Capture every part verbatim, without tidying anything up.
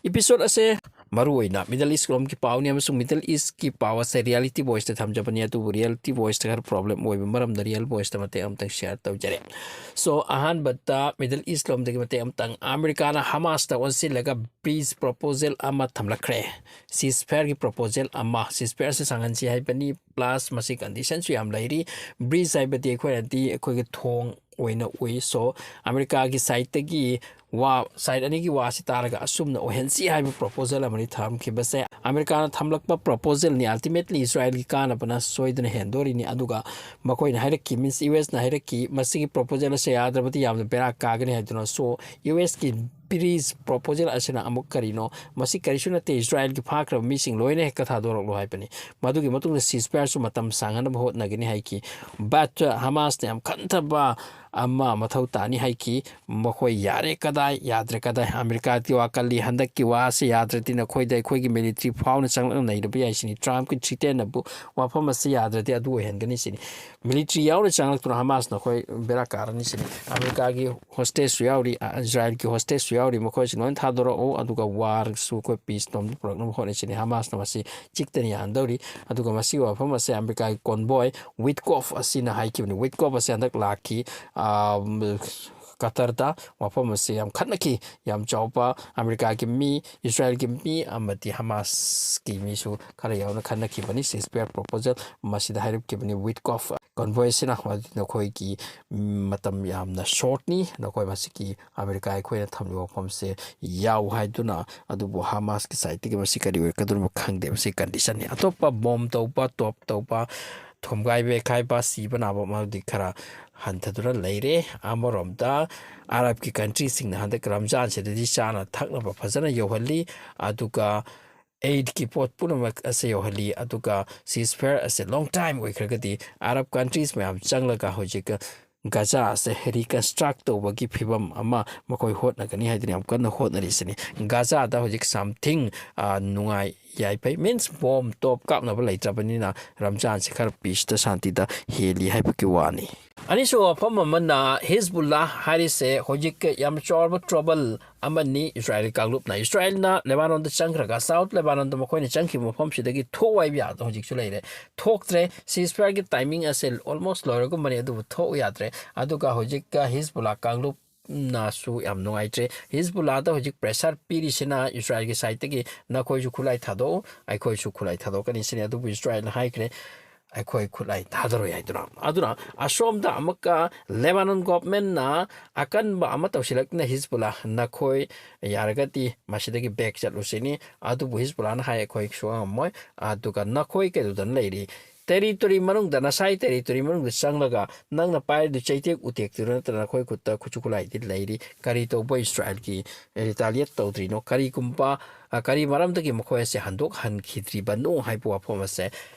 Episode ꯑꯁꯦ ꯃꯔꯨꯑꯣꯏꯅ Middle East ꯂꯣꯝꯒꯤ ꯄꯥꯎꯅꯤ, ꯑꯃꯁꯨꯡ Middle East ꯀꯤ ꯄꯥꯎ ꯑꯁꯦ reality voice ꯇ ꯊꯝꯖꯕꯅꯤ, ꯑꯗꯨꯕꯨ reality voice ꯇ ꯈꯔ problem ꯑꯣꯏꯕ ꯃꯔꯝꯅ real voice ꯇ ꯃꯇꯦꯛ ꯑꯃꯇꯪ share ꯇꯧꯖꯔꯦ꯫ So, ꯑꯍꯥꯟꯕꯗ Middle East ꯂꯣꯝꯗꯒꯤ ꯃꯇꯦꯛ ꯑꯃꯇꯪ꯫ ꯑꯃꯦꯔꯤꯀꯥꯅ ꯍꯃꯥꯁꯇ ꯑꯣꯟꯁꯤꯜꯂꯒ peace proposal ꯑꯃ ꯊꯝꯂꯛꯈ꯭ꯔꯦ꯫ Ceasefire ꯒꯤ proposal ꯑꯃ, ceasefire ꯑꯁꯤ ꯁꯥꯡꯍꯟꯁꯤ ꯍꯥꯏꯕꯅꯤ, plus ꯃꯁꯤ condition ꯁꯨ ꯌꯥꯝ ꯂꯩꯔꯤ꯫ Breach ꯍꯥꯏꯕꯗꯤ ꯑꯩꯈꯣꯏꯅꯗꯤ ꯑꯩꯈꯣꯏꯒꯤ ꯊꯣꯡ ꯑꯣꯏꯅ ꯎꯏ꯫ So, ꯑꯃꯦꯔꯤꯀꯥꯒꯤ side ꯇꯒꯤ ꯋꯥ, side ꯑꯅꯤꯒꯤ ꯋꯥꯁꯤ ꯇꯥꯔꯒ ꯑꯁꯨꯝꯅ ꯑꯣꯏꯍꯟꯁꯤ ꯍꯥꯏꯕ proposal ꯑꯃꯅꯤ ꯊꯝꯈꯤꯕꯁꯦ꯫ ꯑꯃꯦꯔꯤꯀꯥꯅ ꯊꯝꯂꯛꯄ proposal ꯅꯤ, ultimately ꯏꯁꯔꯥꯏꯜꯒꯤ ꯀꯥꯟꯅꯕꯅ ꯁꯣꯏꯗꯅ ꯍꯦꯟꯗꯣꯔꯤꯅꯤ꯫ ꯑꯗꯨꯒ ꯃꯈꯣꯏꯅ ꯍꯥꯏꯔꯛꯈꯤ, means U S ꯅ ꯍꯥꯏꯔꯛꯈꯤ, ꯃꯁꯤꯒꯤ proposal ꯑꯁꯦ ꯌꯥꯗ꯭ꯔꯕꯗꯤ ꯌꯥꯝꯅ ꯕꯦꯔꯥ ꯀꯥꯒꯅꯤ ꯍꯥꯏꯗꯨꯅ꯫ So, U S ꯀꯤ peace proposal ꯑꯁꯤꯅ ꯑꯃꯨꯛ ꯀꯔꯤꯅꯣ? ꯃꯁꯤ ꯀꯔꯤꯁꯨ ꯅꯠꯇꯦ, ꯏꯁꯔꯥꯏꯜꯒꯤ ꯐꯥꯈ꯭ꯔꯕ ꯃꯤꯁꯤꯡ ꯂꯣꯏꯅ ꯍꯦꯛꯇ ꯊꯥꯗꯣꯔꯛꯂꯣ ꯍꯥꯏꯕꯅꯤ꯫ ꯃꯗꯨꯒꯤ ꯃꯇꯨꯡꯗ ceasefire ꯁꯨ ꯃꯇꯝ ꯁꯥꯡꯍꯟꯅꯕ ꯍꯣꯠꯅꯒꯅꯤ ꯍꯥꯏꯈꯤ꯫ But ꯍꯃꯥꯁꯅ ꯌꯥꯝ ꯈꯟꯊꯕ ꯑꯃ ꯃꯊꯧ ꯇꯥꯅꯤ ꯍꯥꯏꯈꯤ꯫ ꯃꯈꯣꯏ ꯌꯥꯔꯦ ꯀꯗꯥꯏ, ꯌꯥꯗ꯭ꯔꯦ ꯀꯗꯥꯏ, ꯑꯃꯦꯔꯤꯀꯥꯒꯤ ꯋꯥ ꯀꯜꯂꯤ, ꯍꯟꯗꯛꯀꯤ ꯋꯥꯁꯤ ꯌꯥꯗ꯭ꯔꯗꯤ ꯅꯈꯣꯏꯗ ꯑꯩꯈꯣꯏꯒꯤ military ꯐꯥꯎꯅ ꯆꯪꯂꯛꯅ ꯅꯩꯔꯕ ꯌꯥꯏ ꯁꯤꯅꯤ꯫ Trump ꯀꯤ threaten ꯅꯕꯨ ꯋꯥꯐꯝ ꯑꯁꯤ ꯌꯥꯗ꯭ꯔꯗꯤ ꯑꯗꯨ ꯑꯣꯏꯍꯟꯒꯅꯤ ꯁꯤꯅꯤ꯫ Military ꯌꯥꯎꯅ ꯆꯪꯂꯛꯇꯨꯅ ꯍꯃꯥꯁ ꯅꯈꯣꯏ ꯕꯦꯔꯥ ꯀꯥꯔꯅꯤ ꯁꯤꯅꯤ꯫ ꯑꯃꯦꯔꯤꯀꯥꯒꯤ hostage ꯁꯨ ꯌꯥꯎꯔꯤ, ꯑ, ꯏꯁꯔꯥꯏꯜꯒꯤ hostage ꯁꯨ ꯌꯥꯎꯔꯤ, ꯃꯈꯣꯏꯁꯤ ꯂꯣꯏꯅ ꯊꯥꯗꯣꯔꯛꯎ, ꯑꯗꯨꯒ war ꯁꯨ ꯑꯩꯈꯣꯏ peace ꯇꯣꯝꯗ ꯄꯨꯔꯛꯅꯕ ꯍꯣꯠꯅꯁꯤꯅꯤ꯫ ꯍꯃꯥꯁꯅ ꯃꯁꯤ ꯆꯤꯛꯇꯅ ꯌꯥꯍꯟꯗꯧꯔꯤ꯫ ꯑꯗꯨꯒ ꯃꯁꯤꯒꯤ ꯋꯥꯐꯝ ꯑꯁꯤ ꯑꯃꯦꯔꯤꯀꯥꯒꯤ convoy Witkoff ꯑꯁꯤꯅ ꯍꯥꯏꯈꯤꯕꯅꯤ꯫ Witkoff ꯑꯁꯤ ꯍꯟꯗꯛ ꯂꯥꯛꯈꯤ, ꯑ, ꯀꯇꯔꯗ꯫ ꯋꯥꯐꯝ ꯑꯁꯤ ꯌꯥꯝ ꯈꯠꯅꯈꯤ꯫ ꯌꯥꯝ ꯆꯥꯎꯕ ꯑꯃꯦꯔꯤꯀꯥꯒꯤ ꯃꯤ, ꯏꯁꯔꯥꯏꯜꯒꯤ ꯃꯤ ꯑꯃꯗꯤ ꯍꯃꯥꯁꯀꯤ ꯃꯤꯁꯨ ꯈꯔ ꯌꯥꯎꯅ ꯈꯠꯅꯈꯤꯕꯅꯤ ceasefire proposal ꯃꯁꯤꯗ ꯍꯥꯏꯔꯛꯈꯤꯕꯅꯤ Witkoff convoy ꯑꯁꯤꯅ꯫ ꯃꯗꯨꯗꯤ ꯅꯈꯣꯏꯒꯤ, ꯎꯝ, ꯃꯇꯝ ꯌꯥꯝꯅ short ꯅꯤ, ꯅꯈꯣꯏ ꯃꯁꯤꯒꯤ ꯑꯃꯦꯔꯤꯀꯥ ꯑꯩꯈꯣꯏꯅ ꯊꯝꯂꯤꯕ ꯋꯥꯐꯝꯁꯦ ꯌꯥꯎ ꯍꯥꯏꯗꯨꯅ꯫ ꯑꯗꯨꯕꯨ ꯍꯃꯥꯁꯀꯤ side ꯇꯒꯤ ꯃꯁꯤ ꯀꯔꯤ ꯑꯣꯏꯔꯛꯀꯗꯧꯔꯤꯕꯅꯣ ꯈꯪꯗꯦ꯫ ꯃꯁꯤ condition ꯅꯤ꯫ ꯑꯇꯣꯞꯄ bomb ꯇꯧꯕ, top ꯇꯧꯕ, ꯊꯣꯝꯒꯥꯏꯕ, ꯌꯩꯈꯥꯏꯕ, ꯁꯤꯕ ꯅꯥꯕ ꯑꯃꯗꯤ ꯈꯔ ꯍꯟꯊꯗꯨꯅ ꯂꯩꯔꯦ꯫ ꯑꯃꯔꯣꯝꯗ ꯑꯔꯕꯀꯤ country ꯁꯤꯡꯅ ꯍꯟꯗꯛ ꯔꯝꯖꯥꯟꯁꯤꯗꯗꯤ ꯆꯥꯅ ꯊꯛꯅꯕ ꯐꯖꯅ ꯌꯧꯍꯜꯂꯤ, ꯑꯗꯨꯒ aid ꯀꯤ ꯄꯣꯠ ꯄꯨꯝꯅꯃꯛ ꯑꯁꯦ ꯌꯧꯍꯜꯂꯤ꯫ ꯑꯗꯨꯒ ceasefire ꯑꯁꯦ long time ꯑꯣꯏꯈ꯭ꯔꯒꯗꯤ Arab countries ꯃꯌꯥꯝ ꯆꯪꯂꯒ ꯍꯧꯖꯤꯛ ꯒꯖꯥ ꯑꯁꯦ reconstruct ꯇꯧꯕꯒꯤ ꯐꯤꯕꯝ ꯑꯃ ꯃꯈꯣꯏ ꯍꯣꯠꯅꯒꯅꯤ ꯍꯥꯏꯗꯨꯅ ꯌꯥꯝ ꯀꯟꯅ ꯍꯣꯠꯅꯔꯤꯁꯤꯅꯤ꯫ ꯒꯖꯥꯗ ꯍꯧꯖꯤꯛ something, ꯑ, ꯅꯨꯡꯉꯥꯏ ꯌꯥꯏꯐꯩ, means bomb top ꯀꯥꯞꯅꯕ ꯂꯩꯇ꯭ꯔꯕꯅꯤꯅ ꯔꯝꯖꯥꯟꯁꯦ ꯈꯔ peace ꯇ, ꯁꯥꯟꯇꯤꯗ ꯍꯦꯜꯂꯤ ꯍꯥꯏꯕꯒꯤ ꯋꯥꯅꯤ꯫ ꯑꯅꯤꯁꯨꯕ ꯋꯥꯐꯝ ꯑꯃꯅ, ꯍꯤꯖꯕꯨꯜꯂꯥ ꯍꯥꯏꯔꯤꯁꯦ ꯍꯧꯖꯤꯛ ꯌꯥꯝ ꯆꯥꯎꯔꯕ ꯇ꯭ꯔꯕꯜ ꯑꯃꯅꯤ ꯏꯁꯔꯥꯏꯜ ꯀꯥꯡꯂꯨꯞꯅ꯫ ꯏꯁꯔꯥꯏꯜꯅ ꯂꯦꯕꯥꯅꯣꯟꯗ ꯆꯪꯈ꯭ꯔꯒ, ꯁꯥꯎꯠ ꯂꯦꯕꯥꯅꯣꯟꯗ ꯃꯈꯣꯏꯅ ꯆꯪꯈꯤꯕ ꯃꯐꯝꯁꯤꯗꯒꯤ ꯊꯣꯛꯑꯣ ꯍꯥꯏꯕ ꯌꯥꯗ ꯍꯧꯖꯤꯛꯁꯨ ꯂꯩꯔꯦ꯫ ꯊꯣꯛꯇ꯭ꯔꯦ꯫ ꯁꯤꯁꯐꯥꯌꯔꯒꯤ ꯇꯥꯏꯃꯤꯡ ꯑꯁꯦ ꯑꯣꯜꯃꯣꯁ ꯂꯣꯏꯔꯒꯨꯝꯕꯅꯤ, ꯑꯗꯨꯕꯨ ꯊꯣꯛꯎ ꯌꯥꯗ꯭ꯔꯦ꯫ ꯑꯗꯨꯒ ꯍꯧꯖꯤꯛꯀ ꯍꯤꯖꯕꯨꯜꯂꯥ ꯀꯥꯡꯂꯨꯞꯅꯁꯨ ꯌꯥꯝ ꯅꯨꯡꯉꯥꯏꯇ꯭ꯔꯦ꯫ ꯍꯤꯖꯕꯨꯜꯂꯥꯗ ꯍꯧꯖꯤꯛ ꯄ꯭ꯔꯦꯁꯔ ꯄꯤꯔꯤꯁꯤꯅ ꯏꯁꯔꯥꯏꯜꯒꯤ ꯁꯥꯏꯠꯇꯒꯤ, "ꯅꯈꯣꯏꯁꯨ ꯈꯨꯠꯂꯥꯏ ꯊꯥꯗꯣꯛꯎ, ꯑꯩꯈꯣꯏꯁꯨ ꯈꯨꯠꯂꯥꯏ ꯊꯥꯗꯣꯛꯀꯅꯤ" ꯁꯤꯅꯤ꯫ ꯑꯗꯨꯕꯨ ꯏꯁꯔꯥꯏꯜꯅ ꯍꯥꯏꯈ꯭ꯔꯦ, "ꯑꯩꯈꯣꯏ ꯈꯨꯠꯂꯥꯏ ꯊꯥꯗꯔꯣꯏ" ꯍꯥꯏꯗꯨꯅ꯫ ꯑꯗꯨꯅ ꯑꯁꯣꯝꯗ ꯑꯃꯨꯛꯀ ꯂꯦꯕꯥꯅꯣꯟ ꯒꯣꯚꯔꯟꯃꯦꯟꯠꯅ ꯑꯀꯟꯕ ꯑꯃ ꯇꯧꯁꯤꯜꯂꯛꯇꯨꯅ, "ꯍꯤꯖꯕꯨꯜꯂꯥ, ꯅꯈꯣꯏ ꯌꯥꯔꯒꯗꯤ ꯃꯁꯤꯗꯒꯤ ꯕꯦꯛ ꯆꯠꯂꯨꯁꯤꯅꯤ"꯫ ꯑꯗꯨꯕꯨ ꯍꯤꯖꯕꯨꯜꯂꯥꯅ ꯍꯥꯏ, "ꯑꯩꯈꯣꯏ ꯁꯨꯡꯉꯝ ꯉꯝꯃꯣꯏ"꯫ ꯑꯗꯨꯒ, "ꯅꯈꯣꯏ ꯀꯩꯗꯧꯗꯅ ꯂꯩꯔꯤ? ꯇꯦꯔꯤꯇꯣꯔꯤ ꯃꯅꯨꯡꯗ, ꯅꯁꯥꯏ ꯇꯦꯔꯤꯇꯣꯔꯤ ꯃꯅꯨꯡꯗ ꯆꯪꯂꯒ ꯅꯪꯅ ꯄꯥꯏꯔꯤꯗꯨ ꯆꯩꯇꯦꯛ ꯎꯇꯦꯛꯇꯨ ꯅꯠꯇꯅ ꯅꯈꯣꯏ ꯈꯨꯠꯇ ꯈꯨꯠꯁꯨ ꯈꯨꯠꯂꯥꯏꯗꯤ ꯂꯩꯔꯤ꯫ ꯀꯔꯤ ꯇꯧꯕ ꯏꯁꯔꯥꯏꯜꯒꯤ ꯔꯤꯇꯥꯂꯤꯌꯦꯠ ꯇꯧꯗ꯭ꯔꯤꯅꯣ? ꯀꯔꯤꯒꯨꯝꯕ, ꯑ, ꯀꯔꯤ ꯃꯔꯝꯗꯒꯤ ꯃꯈꯣꯏ ꯑꯁꯦ ꯍꯟꯗꯣꯛꯍꯟꯈꯤꯗ꯭ꯔꯤꯕꯅꯣ?" ꯍꯥꯏꯕ ꯋꯥꯐꯝ ꯑꯁꯦ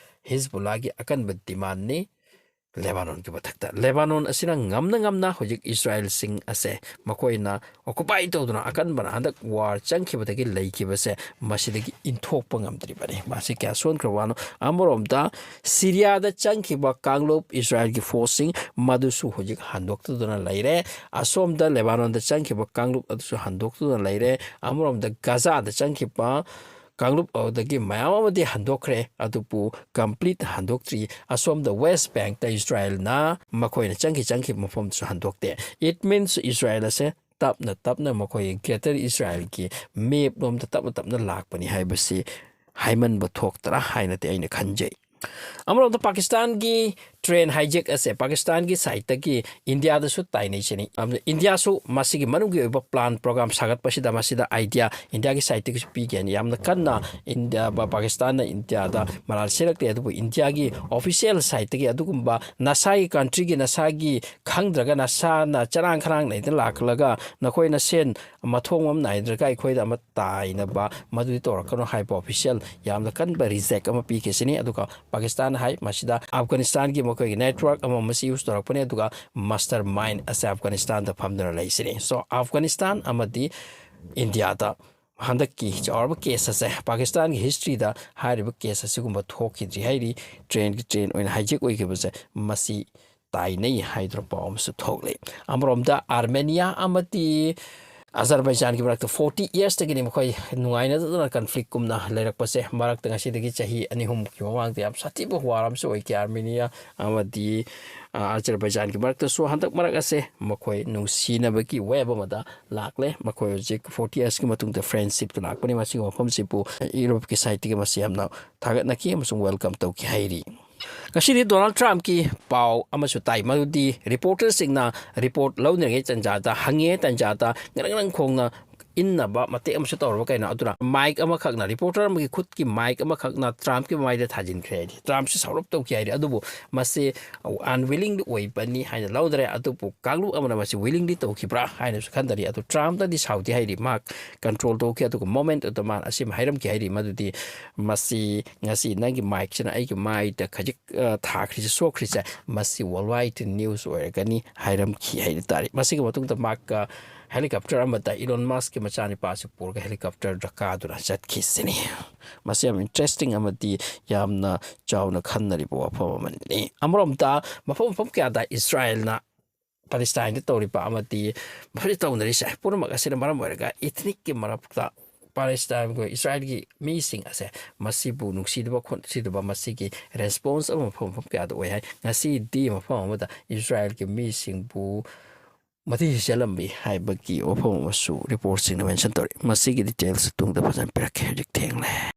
ꯍꯤꯖꯕꯨꯜꯂꯥꯒꯤ ꯑꯀꯟꯕ ꯗꯤꯃꯥꯟꯅꯤ꯫ ꯂꯦꯕꯥꯅꯣꯟꯒꯤ ꯃꯊꯛꯇ, ꯂꯦꯕꯥꯅꯣꯟ ꯑꯁꯤꯅ ꯉꯝꯅ ꯉꯝꯅ ꯍꯧꯖꯤꯛ ꯏꯁꯔꯥꯏꯜꯁꯤꯡ ꯑꯁꯦ ꯃꯈꯣꯏꯅ ꯑꯣꯀꯨꯄꯥꯏ ꯇꯧꯗꯨꯅ, ꯑꯀꯟꯕꯅ ꯍꯟꯗꯛ ꯋꯥꯔ ꯆꯪꯈꯤꯕꯗꯒꯤ ꯂꯩꯈꯤꯕꯁꯦ, ꯃꯁꯤꯗꯒꯤ ꯏꯟꯊꯣꯛꯄ ꯉꯝꯗ꯭ꯔꯤꯕꯅꯤ꯫ ꯃꯁꯤ ꯀꯌꯥ ꯁꯣꯟꯈ꯭ꯔꯕꯅꯣ? ꯑꯃꯔꯣꯝꯗ ꯁꯤꯔꯤꯌꯥꯗ ꯆꯪꯈꯤꯕ ꯀꯥꯡꯂꯨꯞ ꯏꯁꯔꯥꯏꯜꯒꯤ ꯐꯣꯔꯁꯁꯤꯡ ꯃꯗꯨꯁꯨ ꯍꯧꯖꯤꯛ ꯍꯟꯗꯣꯛꯇꯗꯨꯅ ꯂꯩꯔꯦ꯫ ꯑꯁꯣꯝꯗ ꯂꯦꯕꯥꯅꯣꯟꯗ ꯆꯪꯈꯤꯕ ꯀꯥꯡꯂꯨꯞ ꯑꯗꯨꯁꯨ ꯍꯟꯗꯣꯛꯇꯨꯅ ꯂꯩꯔꯦ꯫ ꯑꯃꯔꯣꯝꯗ ꯒꯖꯥꯗ ꯆꯪꯈꯤꯕ ꯀꯥꯡꯂꯨꯞ ꯑꯗꯨꯗꯒꯤ ꯃꯌꯥꯝ ꯑꯃꯗꯤ ꯍꯟꯗꯣꯛꯈ꯭ꯔꯦ, ꯑꯗꯨꯕꯨ ꯀꯝꯄ꯭ꯂꯤꯠ ꯍꯟꯗꯣꯛꯇ꯭ꯔꯤ꯫ ꯑꯁꯣꯝꯗ ꯋꯦꯁ ꯕꯦꯡꯛꯇ ꯏꯁꯔꯥꯏꯜꯅ ꯃꯈꯣꯏꯅ ꯆꯪꯈꯤ ꯆꯪꯈꯤꯕ ꯃꯐꯝꯗꯨꯁꯨ ꯍꯟꯗꯣꯛꯇꯦ꯫ It means ꯏꯁꯔꯥꯏꯜ ꯑꯁꯦ ꯇꯞꯅ ꯇꯞꯅ ꯃꯈꯣꯏꯒꯤ ꯒ꯭ꯔꯦꯇꯔ ꯏꯁꯔꯥꯏꯜꯒꯤ ꯃꯦꯞ ꯂꯣꯝꯗ ꯇꯞꯅ ꯇꯞꯅ ꯂꯥꯛꯄꯅꯤ ꯍꯥꯏꯕꯁꯤ ꯍꯥꯏꯃꯟꯕ ꯊꯣꯛꯇ꯭ꯔꯥ ꯍꯥꯏꯅꯗꯤ ꯑꯩꯅ ꯈꯟꯖꯩ꯫ ꯑꯃꯔꯣꯝꯗ ꯄꯥꯀꯤꯁꯇꯥꯟꯒꯤ ꯇ꯭ꯔꯦꯟ ꯍꯥꯏꯖꯦꯛ ꯑꯁꯦ ꯄꯥꯀꯤꯁꯇꯥꯟꯒꯤ ꯁꯥꯏꯠꯇꯒꯤ ꯏꯟꯗꯤꯌꯥꯗꯁꯨ ꯇꯥꯏꯅꯩꯁꯤꯅꯤ꯫ ꯑꯗꯨꯅ ꯏꯟꯗꯤꯌꯥꯁꯨ ꯃꯁꯤꯒꯤ ꯃꯅꯨꯡꯒꯤ ꯑꯣꯏꯕ ꯄ꯭ꯂꯥꯟ ꯄ꯭ꯔꯣꯒ꯭ꯔꯥꯝ ꯁꯥꯒꯠꯄꯁꯤꯗ ꯃꯁꯤꯗ ꯑꯥꯏꯗꯤꯌꯥ ꯏꯟꯗꯤꯌꯥꯒꯤ ꯁꯥꯏꯠꯇꯒꯤꯁꯨ ꯄꯤꯒꯦꯅ ꯌꯥꯝꯅ ꯀꯟꯅ ꯏꯟꯗꯤꯌꯥ, ꯄꯥꯀꯤꯁꯇꯥꯟꯅ ꯏꯟꯗꯤꯌꯥꯗ ꯃꯔꯥꯜ ꯁꯤꯔꯛꯇꯦ꯫ ꯑꯗꯨꯕꯨ ꯏꯟꯗꯤꯌꯥꯒꯤ ꯑꯣꯐꯤꯁꯤꯌꯦꯜ ꯁꯥꯏꯠꯇꯒꯤ ꯑꯗꯨꯒꯨꯝꯕ ꯅꯁꯥꯒꯤ ꯀꯟꯇ꯭ꯔꯤꯒꯤ, ꯅꯁꯥꯒꯤ ꯈꯪꯗ꯭ꯔꯒ ꯅꯁꯥꯅ ꯆꯔꯥꯡ ꯈꯔꯥꯡ ꯂꯩꯗꯅ ꯂꯥꯛꯂꯒ ꯅꯈꯣꯏꯅ ꯁꯦꯟ ꯃꯊꯣꯡ ꯑꯃ ꯅꯥꯏꯗ꯭ꯔꯒ ꯑꯩꯈꯣꯏꯗ ꯑꯃ ꯇꯥꯏꯅꯕ ꯃꯗꯨꯗꯤ ꯇꯧꯔꯛꯀꯅꯨ ꯍꯥꯏꯕ ꯑꯣꯐꯤꯁꯤꯌꯦꯜ ꯌꯥꯝꯅ ꯀꯟꯕ ꯔꯤꯖꯦꯛ ꯑꯃ ꯄꯤꯈꯤꯁꯤꯅꯤ꯫ ꯑꯗꯨꯒ ꯄꯥꯀꯤꯁꯇꯥꯟ ꯍꯥꯏ ꯃꯁꯤꯗ ꯑꯐꯒꯥꯅꯤꯁꯇꯥꯟꯒꯤ ꯃꯈꯣꯏꯒꯤ ꯅꯦꯠꯋꯥꯔꯛ ꯑꯃ ꯃꯁꯤ ꯌꯨꯁ ꯇꯧꯔꯛꯄꯅꯤ, ꯑꯗꯨꯒ ꯃꯥꯁꯇꯔ ꯃꯥꯏꯟ ꯑꯁꯦ ꯑꯐꯒꯥꯅꯤꯁꯇꯥꯟꯗ ꯐꯝꯗꯨꯅ ꯂꯩꯁꯤꯅꯤ꯫ So, ꯑꯐꯒꯥꯅꯤꯁꯇꯥꯟ ꯑꯃꯗꯤ ꯏꯟꯗꯤꯌꯥꯗ ꯍꯟꯗꯛꯀꯤ ꯆꯥꯎꯔꯕ ꯀꯦꯁ ꯑꯁꯦ ꯄꯥꯀꯤꯁꯇꯥꯟꯒꯤ ꯍꯤꯁꯇ꯭ꯔꯤꯗ ꯍꯥꯏꯔꯤꯕ ꯀꯦꯁ ꯑꯁꯤꯒꯨꯝꯕ ꯊꯣꯛꯈꯤꯗ꯭ꯔꯤ ꯍꯥꯏꯔꯤ꯫ ꯇ꯭ꯔꯦꯟꯒꯤ ꯇ꯭ꯔꯦꯟ ꯑꯣꯏꯅ ꯍꯥꯏꯖꯦꯛ ꯑꯣꯏꯈꯤꯕꯁꯦ ꯃꯁꯤ ꯇꯥꯏꯅꯩ ꯍꯥꯏꯗꯨꯅ ꯄꯥꯎ ꯑꯃꯁꯨ ꯊꯣꯛꯂꯤ꯫ ꯑꯃꯔꯣꯝꯗ ꯑꯥꯔꯃꯦꯅꯤꯌꯥ ꯑꯃꯗꯤ ꯑꯖꯔꯕꯥꯏꯖꯥꯟꯒꯤ ꯃꯔꯛꯇ ꯐꯣꯔꯇꯤ ꯏꯌꯔꯁꯇꯒꯤꯅꯤ ꯃꯈꯣꯏ ꯅꯨꯡꯉꯥꯏꯅꯗꯅ ꯀꯟꯐ꯭ꯂꯤꯛ ꯀꯨꯝꯅ ꯂꯩꯔꯛꯄꯁꯦ꯫ ꯃꯔꯛꯇ ꯉꯁꯤꯗꯒꯤ ꯆꯍꯤ ꯑꯅꯤ ꯑꯍꯨꯝꯒꯤ ꯃꯃꯥꯡꯗ ꯌꯥꯝ ꯁꯥꯊꯤꯕ ꯋꯥꯔ ꯑꯃꯁꯨ ꯑꯣꯏꯈꯤ ꯑꯥꯔꯃꯦꯅꯤꯌꯥ ꯑꯃꯗꯤ ꯑ, ꯑꯖꯔꯕꯥꯏꯖꯥꯟꯒꯤ ꯃꯔꯛꯇꯁꯨ꯫ ꯍꯟꯗꯛ ꯃꯔꯛ ꯑꯁꯦ ꯃꯈꯣꯏ ꯅꯨꯡꯁꯤꯅꯕꯒꯤ ꯋꯦꯕ ꯑꯃꯗ ꯂꯥꯛꯂꯦ꯫ ꯃꯈꯣꯏ ꯍꯧꯖꯤꯛ ꯐꯣꯔꯇꯤ ꯏꯌꯔꯁꯀꯤ ꯃꯇꯨꯡꯗ ꯐ꯭ꯔꯦꯟꯁꯤꯞꯇ ꯂꯥꯛꯄꯅꯤ꯫ ꯃꯁꯤꯒꯤ ꯃꯐꯝꯁꯤꯕꯨ ꯌꯨꯔꯣꯞꯀꯤ ꯁꯥꯏꯠꯇꯒꯤ ꯃꯁꯤ ꯌꯥꯝꯅ ꯊꯥꯒꯠꯅꯈꯤ ꯑꯃꯁꯨꯡ ꯋꯦꯜꯀꯝ ꯇꯧꯈꯤ ꯍꯥꯏꯔꯤ꯫ ꯉꯁꯤꯗꯤ ꯗꯣꯅꯥꯜꯗ ꯇ꯭ꯔꯝꯞꯀꯤ ꯄꯥꯎ ꯑꯃꯁꯨ ꯇꯥꯏ, ꯃꯗꯨꯗꯤ ꯔꯤꯄꯣꯔꯇꯔꯁꯤꯡꯅ ꯔꯤꯄꯣꯔꯠ ꯂꯧꯅꯔꯤꯉꯩ ꯇꯟꯖꯥꯗ, ꯍꯪꯉꯤꯉꯩ ꯇꯟꯖꯥꯗ ꯉꯔꯪ ꯉꯔꯪ ꯈꯣꯡꯅ ꯏꯟꯅꯕ ꯃꯇꯦꯛ ꯑꯃꯁꯨ ꯇꯧꯔꯕ ꯀꯩꯅꯣ꯫ ꯑꯗꯨꯅ ꯃꯥꯏꯛ ꯑꯃꯈꯛꯅ, ꯔꯤꯄꯣꯔꯇꯔ ꯑꯃꯒꯤ ꯈꯨꯠꯀꯤ ꯃꯥꯏꯛ ꯑꯃꯈꯛꯅ ꯇ꯭ꯔꯝꯞꯀꯤ ꯃꯃꯥꯏꯗ ꯊꯥꯖꯤꯟꯈ꯭ꯔꯦ ꯍꯥꯏꯗꯤ, ꯇ꯭ꯔꯝꯞꯁꯤ ꯁꯥꯎꯔꯞ ꯇꯧꯈꯤ ꯍꯥꯏꯗꯤ꯫ ꯑꯗꯨꯕꯨ ꯃꯁꯤ ꯑꯟꯋꯤꯂꯤꯡꯂꯤ ꯑꯣꯏꯕꯅꯤ ꯍꯥꯏꯅ ꯂꯧꯗ꯭ꯔꯦ꯫ ꯑꯗꯨꯕꯨ ꯀꯥꯡꯂꯨꯞ ꯑꯃꯅ ꯃꯁꯤ ꯋꯤꯂꯤꯡꯂꯤ ꯇꯧꯈꯤꯕ꯭ꯔꯥ ꯍꯥꯏꯅꯁꯨ ꯈꯟꯗꯔꯤ꯫ ꯑꯗꯨ ꯇ꯭ꯔꯝꯞꯅꯗꯤ ꯁꯥꯎꯗꯦ ꯍꯥꯏꯔꯤ, ꯃꯍꯥꯛ ꯀꯟꯇ꯭ꯔꯣꯜ ꯇꯧꯈꯤ꯫ ꯑꯗꯨꯒ ꯃꯣꯃꯦꯟꯠ ꯑꯗꯨꯗ ꯃꯥꯅ ꯑꯁꯤꯃ ꯍꯥꯏꯔꯝꯈꯤ ꯍꯥꯏꯔꯤ, ꯃꯗꯨꯗꯤ ꯃꯁꯤ ꯉꯁꯤ ꯅꯪꯒꯤ ꯃꯥꯏꯛꯁꯤꯅ ꯑꯩꯒꯤ ꯃꯥꯏꯗ ꯈꯖꯤꯛ, ꯑ, ꯊꯥꯈ꯭ꯔꯤꯁꯦ, ꯁꯣꯛꯈ꯭ꯔꯤꯁꯦ, ꯃꯁꯤ ꯋꯥꯔꯜ ꯋꯥꯏꯗ ꯅ꯭ꯌꯨꯁ ꯑꯣꯏꯔꯒꯅꯤ ꯍꯥꯏꯔꯝꯈꯤ ꯍꯥꯏꯅ ꯇꯥꯔꯤ꯫ ꯃꯁꯤꯒꯤ ꯃꯇꯨꯡꯗ ꯃꯍꯥꯛꯀ ꯍꯦꯂꯤꯀꯣꯞꯇꯔ ꯑꯃꯗ ꯏꯂꯣꯟ ꯃꯁꯛꯀꯤ ꯃꯆꯥꯅꯤꯄꯥꯁꯤ ꯄꯨꯔꯒ ꯍꯦꯂꯤꯀꯣꯞꯇꯔꯗ ꯀꯥꯗꯨꯅ ꯆꯠꯈꯤꯁꯤꯅꯤ꯫ ꯃꯁꯤ ꯌꯥꯝ ꯏꯟꯇꯔꯦꯁꯇꯤꯡ ꯑꯃꯗꯤ ꯌꯥꯝꯅ ꯆꯥꯎꯅ ꯈꯟꯅꯔꯤꯕ ꯋꯥꯐꯝ ꯑꯃꯅꯤ꯫ ꯑꯃꯔꯣꯝꯗ ꯃꯐꯝ ꯃꯐꯝ ꯀꯌꯥꯗ ꯏꯁꯔꯥꯌꯦꯜꯅ ꯄꯥꯂꯦꯁꯇꯥꯏꯟꯗ ꯇꯧꯔꯤꯕ ꯑꯃꯗꯤ ꯃꯐꯝꯁꯤꯗ ꯇꯧꯅꯔꯤꯁꯦ ꯄꯨꯝꯅꯃꯛ ꯑꯁꯤꯅ ꯃꯔꯝ ꯑꯣꯏꯔꯒ ꯏꯊꯅꯤꯛꯀꯤ ꯃꯔꯛꯇ ꯄꯥꯂꯦꯁꯇꯥꯏꯟꯒ ꯏꯁꯔꯥꯌꯦꯜꯒꯤ ꯃꯤꯁꯤꯡ ꯑꯁꯦ ꯃꯁꯤꯕꯨ ꯅꯨꯡꯁꯤꯗꯕ ꯈꯣꯠꯁꯤꯗꯕ ꯃꯁꯤꯒꯤ ꯔꯦꯁꯄꯣꯟꯁ ꯑꯃ ꯃꯐꯝ ꯃꯐꯝ ꯀꯌꯥꯗ ꯑꯣꯏ ꯍꯥꯏ꯫ ꯉꯁꯤꯗꯤ ꯃꯐꯝ ꯑꯃꯗ ꯏꯁꯔꯥꯌꯦꯜꯒꯤ ꯃꯤꯁꯤꯡꯕꯨ ꯃꯊꯤ ꯆꯦꯜꯂꯝꯃꯤ ꯍꯥꯏꯕꯒꯤ ꯋꯥꯐꯝ ꯑꯃꯁꯨ ꯔꯤꯄꯣꯔꯠꯁꯤꯡꯅ ꯃꯦꯟꯁꯟ ꯇꯧꯔꯤ꯫ ꯃꯁꯤꯒꯤ ꯗꯤꯇꯦꯜꯁ ꯇꯨꯡꯗ ꯐꯖꯅ ꯄꯤꯔꯛꯀꯦ, ꯍꯧꯖꯤꯛ ꯊꯦꯡꯂꯦ꯫